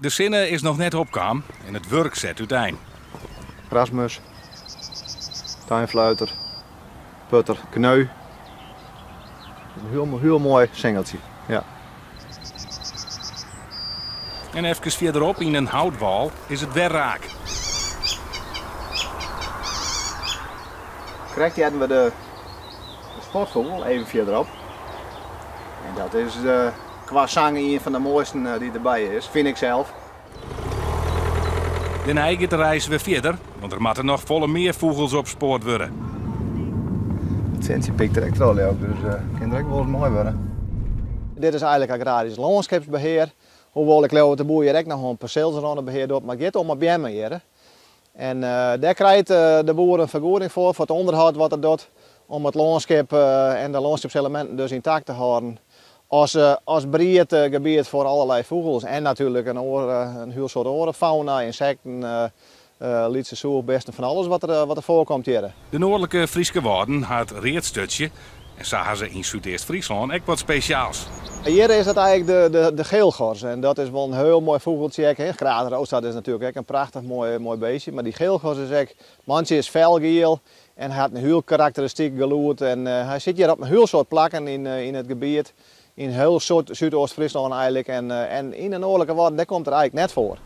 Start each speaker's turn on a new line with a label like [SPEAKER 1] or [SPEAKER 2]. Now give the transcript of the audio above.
[SPEAKER 1] De sinne is noch net opkaam en it wurk set útein.
[SPEAKER 2] Grasmus, tuinfluiter, putter, kneu. Een hiel, hiel moai singeltsje. Ja.
[SPEAKER 1] En efkes fierderop yn in houtwâl is it wer raak.
[SPEAKER 2] Krekt hearden we de, de spotvogel even fierderop. En dat is kwa sang ien fan de moaisten dy't derby is, fyn ik sels.
[SPEAKER 1] Dêrnei giet de reis wer fierder, want der moatte noch folle mear fûgels opspoard wurde.
[SPEAKER 2] It sintsje pikt der ek troch, leau ik, dus kin der ek wolris moai wurde. Dit is eigentlik agrarysk lânskipsbehear. Hoewol ik leau dat de boer hjir ek noch oan perseelsrânebehear docht, mar it giet om 'e beammen hjir. En dêr krijt de boer in fergoeding foar, foar it ûnderhâld wat er docht om it lânskip en de lânskipseleminten dus yntakt te hâlden. As, as briedgebiet foar allerlei fûgels en natuerlik in, oar, in hiel soad oare fauna, ynsekten, lytse sûchbisten, fan alles wat der, wat der foarkomt hjir.
[SPEAKER 1] De Noardlike Fryske Wâlden ha it readsturtsje en sa ha se yn Súdeast-Fryslân ek wat spesjaals.
[SPEAKER 2] Hjir is it eigentlik de, de, de geelgors en dat is wol in hiel moai fûgeltsje ek. Hè. De roodstaart is natuerlik ek in prachtich moai, moai beestje, mar dy geelgors is ek, mantsje is felgiel en hy hat in hiel karakteristyk gelûd en hy sit hjir op in hiel soad plakken yn, yn it gebiet, yn hiel Súdeast-Fryslân eigentlik en, en yn de Noardlike Wâlden, dêr komt er eigentlik net foar.